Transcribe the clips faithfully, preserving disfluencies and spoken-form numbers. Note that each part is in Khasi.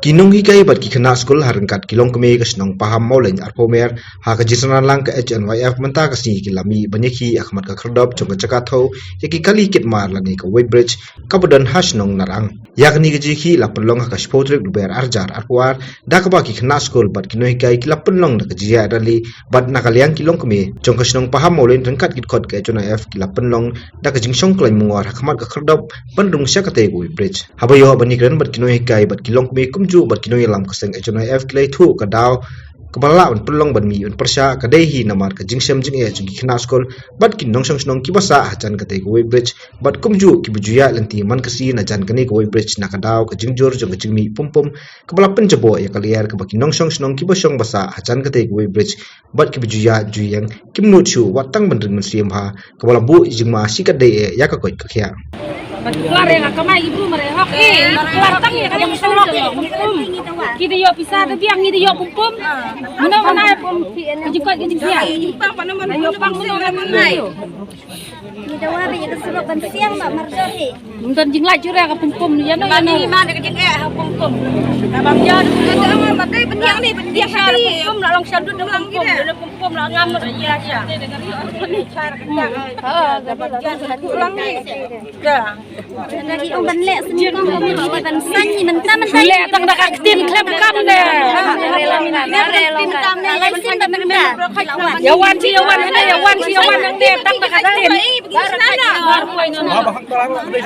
Ki nonghikai bad ki khynnah skul ha ryngkat ki longkmie ka shnong Pahammawlein arphew mer ha ka jingsynran lang ka H N Y F mynta ka sngi ki la mih ban ïakhih ha khmat ka khyrdop jong ka jaka thew ïa ki kali kit mar lane ka weighbridge kaba don ha shnong Narang. Ïa kane ka jingïakhih la pynlong ha ka shiphew tarik Duber arhajar arphew ar, da kaba ki khynnah skul bad ki nonghikai ki la pynlong da ka jingïaid rally bad na ka liang ki longkmie jong ka shnong Pahammawlein ryngkat ki dkhot ka H N Y F ki la pynlong da ka jingshong khlaiñ mungor ha khmat ka khyrdop ban rung sha katei ka weighbridge. Haba ïoh ban ïakren bad ki nonghikai bad ki longkmie kumjuh bad ki nongïalam ka seng H N Y F ki la ïathuh ka daw kaba lah ban pynlong ban mih ban pyrshah ka dei hi namar ka jingshem jingeh jong ki khynnah skul bad ki nongshong shnong kiba sah hajan katei ka weighbridge bad kumjuh kiba ju ïaid lynti man ka sngi na jan kane ka weighbridge na ka daw ka jingjur jong ka jingmih pumpum kaba la pynjaboh ïa ka lyer kaba ki nongshong shnong kiba shong ba sah hajan katei ka weighbridge bad kiba ju ïaid ju ïeng kim nud shuh wat tang ban ring mynsiem bha kaba la buh jingma shikatdei eh ïa ka koit ka khiah. Keluar ya kamai ibu merehok eh keluar tang ya kami surok ya pumpum. Kita yo pisa tu biang kita yo pumpum. Mana mana pum kejikot kejikot. Pang mana mana mana. Ni da wari ka surok ban siang ba mardor hi. Mun don jinglait jure ka pumpum ya no ya no. Mani ma da ka jingeh ha pumpum. Ka bam ya da pumpum ma kai pendiang ni pendiang sha pumpum la long sha dut pumpum. Pum la ngam ïa sha. Ha, da ba da. Ulang ni. Da. Lagi ong ban leh seni kong kong ni ban sani mentah mentah. Leh tang da ka ktin klem kam de. Leh tang da ka ktin klem kam de. Leh tang da ka ktin klem kam de. Ïa wan shi ïa wan hangne, ïa wan shi ïa wan hangne, tang da ka ktin.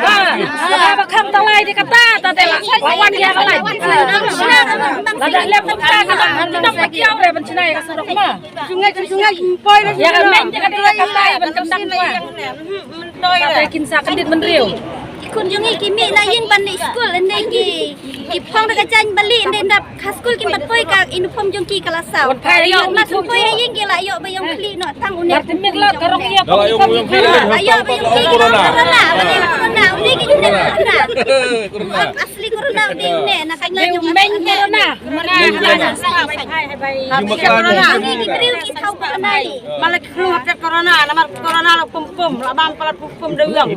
Ah, ba kham talai de kata, ta de la. Ba wan ïa ka lai. Lada lem pun ka ka dang, ka dang ka kiaw re ban chnai ka surok ma. Sungai, sungai, poi la. Ïa ka meng de ka dei ka tai ban kandang ma. Ka tai kin sa kandit ban riu. Ki khun jong ngi ki mih la ïing ban leit skul, ynda ki, ki phong da ka jaiñ ba lih, ynda ynda ha skul kim pat poi ka uniform jong ki ka la saw. Wan phai ïoh ma sum poi ha ïing ki la ïoh ba ïong khlieh noh tang une. Lar tymmen la ka rong ïa. La ïoh ba ïong khlieh. La ïoh ba ïong khlieh corona. Une corona, une ki une corona. Corona. Asli corona une une na ka jaiñ jong meng corona. Corona. Corona. Une ki briew ki thaw corona. Malak khlu hapet corona, namar corona la pum pum, la bam palat pum pum de ïong.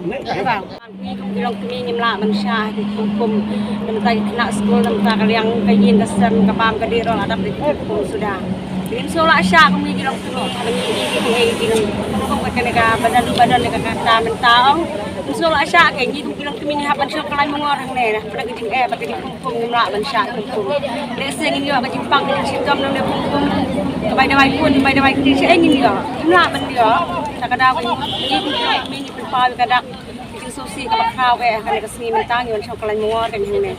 Ngi kum ki longkmie ngim lah ban shah ki kum kum. Namta ki khynnah skul, namta ka liang ka ïing ka sem ka bam ka dih ruh la dap da ki kum kum suda. Ngim sngewlah shah kum ngi ki longkmie, haba ngi ïohi ki kum kum ka kane ka ba don ba don ka kata mynta ong. Ngim sngewlah shah, ka ngi kum ki longkmie ngi hap ban shong khlaiñ mungor hangne na. Pynban ka jingeh bad ka jingkum kum ngim lah ban shah kum kum. Lehse ngin ïoh ka jingpang ka jingshitom nangne kum kum. Ka bai dawai pun, ka bai dawai kti, shaei ngin ïoh. Ngim lah ban ïoh. Ta ka daw ka ngi kum ki longkmie ngi pynpaw ïa ka dak. Ka jingsngewsih kaba khraw eh ha kane ka sngi mynta ngi wan shong khlaiñ mungor ka ngi hangne.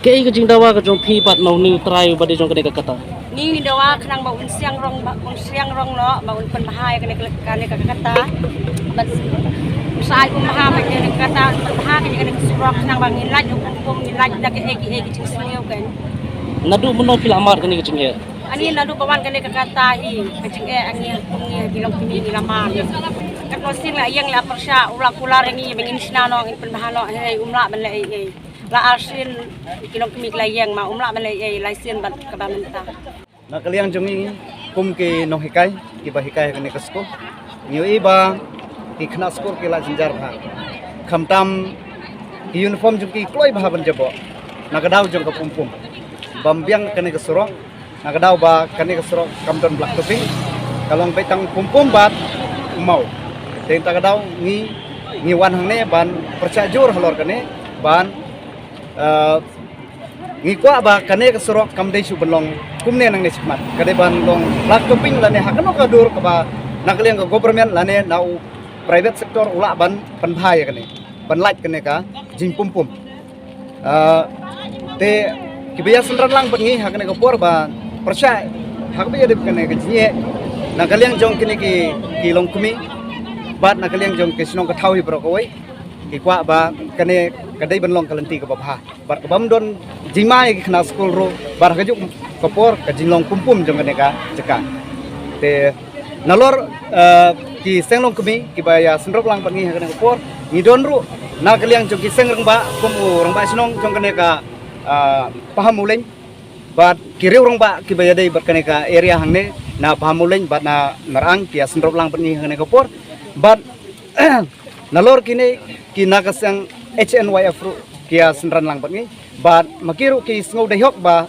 Kaei ka jingdawa ka jong phi bad na une u trai uba dei jong kane ka kata? Ngi ngi dawa khnang ba un siang rong ba un siang rong noh ba un pynbha ïa kane ka kane ka kata. Bad un sa ai kum bha ba kane ka kata un pynbha ïa kane ka surok khnang ba ngin lait kum kum ngin lait da kaei kaei ka jingsniew kan. Naduh mynno phi la mad kane ka jingeh? Ani naduh ba wan kane ka kata hi ka jingeh ani kum ngi ki longkmie ngi la mad. Katno sien la ïeng la pyrshah u la kular ïa ngi ba ngin shna noh ngin pynbha noh hei um lah ban leh ei ei. La arsien ki longkmie ki la ïeng ma um lah ban leh ei ei lai sien bad kaba mynta. Na ka liang jong ngi kum ki nonghikai kiba hikai ha kane ka skul, ngi ïohi ba ki khynnah skul ki la jynjar bha. Khamtam ki uniform jong ki kloi bha ban jaboh. Na ka daw jong ka pum pum bam biang kane ka surok. Na ka daw ba kane ka surok kam don black topping, ka long beit tang pum pum bad maw. Te ta ka daw ngi ngi wan hangne ban pyrshah jur halor kane ban, eh, ngi kwah ba kane ka surok kam dei shu ban long kumne nangne shakhmat, ka dei ban long black topping lane ha kano ka dur kaba na ka liang ka government lane na u private sector u lah ban pynbha ïa kane ban lait kane ka jingpum pum. Ah, te kiba ïa synran lang bad ngi ha kane ka por ba pyrshah ha kaba ïa dep kane ka jingeh na ka liang jong kine ki, ki longkmie bad na ka liang jong ki shnong ka thaw hi baroh kawei. Ki kwah ba kane ka dei ban long ka lynti kaba bha bad kaba ym don jingma ïa ki khynnah skul ruh bad ha kajuh ka por ka jinglong pum pum jong kane ka jaka. Te nalor, eh, ki seng longkmie kiba ïa synrop lang bad ngi ha kane ka por, ngi don ruh na ka liang jong ki seng rangbah kum u rangbah shnong jong kane ka, eh, Pahammawlein bad ki riew rangbah kiba ïadei bad kane ka area hangne na Pahammawlein bad na Narang ki ïa synrop lang bad ngi ha kane ka por. Bad nalor kine ki na ka seng H N Y F ruh ki ïa synran lang bad ngi. Bad ma ki ruh ki sngew dei hok ba,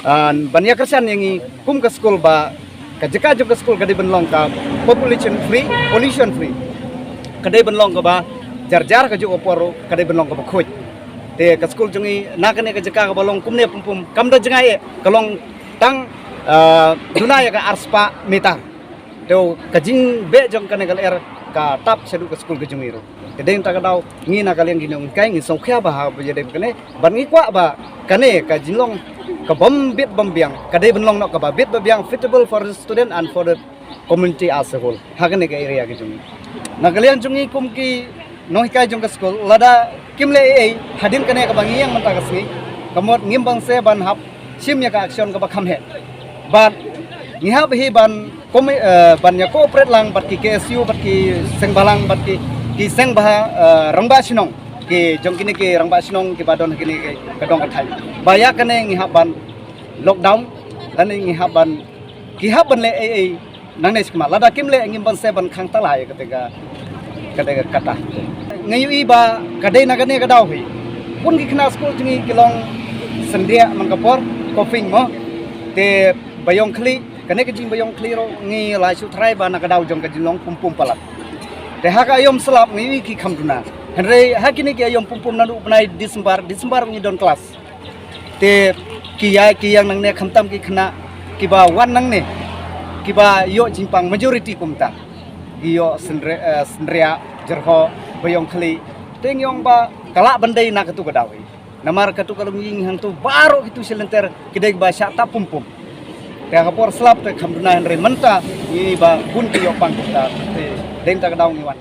ah, ban ïa kyrshan ïa ngi kum ka skul ba ka jaka jong ka skul ka dei ban long ka population free, pollution free. Ka dei ban long kaba jar jar, ka juh ka por ruh ka dei ban long kaba khuid. Te ka skul jong ngi na kane ka jaka kaba long kumne pum pum, kam da jngai eh, ka long tang, ah, duna ïa ka arspah meter. Te ka jingbeh jong kane ka lyer ka tap shaduh ka skul ka jong ngi ruh. Te dei ta ka daw ngi na ka liang ki nonghikai ngi sngewkhia ba ha ba ïadei kane, ban ngi kwah ba kane ka jinglong ka bym bit bym biang, ka dei ban long noh kaba bit ba biang, fitable for the student and for the community as a whole. Ha kane ka area ka jong ngi, na ka liang jong ngi kum ki nonghikai jong ka skul, lada kim leh ei ei hadien kane kaba ngi ïeng mynta ka sngi, ka mut ngim bang se ban hap shim ïa ka action kaba kham heh. Bad ngi hap hi ban komi-, eh, ban ïa cooperate lang bad ki K S U, bad ki seng bhalang, bad ki, ki seng bha, eh, rangbah shnong, ki jong kine ki rangbah shnong kiba don kine ki ka dong ka thaiñ. Ba ïa kane ngi hap ban lockdown, lane ngi hap ban, ki hap ban leh ei ei nangne shakhmat. Lada kim leh ngim bang se ban khang tala ïa kata ka, kata ka kata. Nga ïohi ba ka dei na kane ka daw hi, pun ki khynnah skul jong ngi ki long synriah man ka por, coughing mo. Te ba ïong khlieh, kane ka jing ba ïong khlieh ruh ngi la shu tharai ba na ka daw jong ka jinglong pum pum palat. Te ha ka aïom slap ngi ïohi ki kham duna. Hynrei ha kine ki aïom pum pum naduh bnai December, December ngi don klas. Te ki ïa, ki ïeng nangne khamtam ki khynnah kiba wan nangne, kiba ïoh jingpang majority kumta. Ki ïoh synre-, eh, synriah, jyrhoh, ba ïong khlieh. Te ngi ong ba ka lah ban dei na katu ka daw hi. Namar katu ka long ïing hangtu baroh kitu shilynter ki dei ba shah tap pum pum. Te ha ka por slap te kham duna, hynrei mynta ngi ba bun ki ïoh pang kumta. Te dei ta ka daw ngi wan.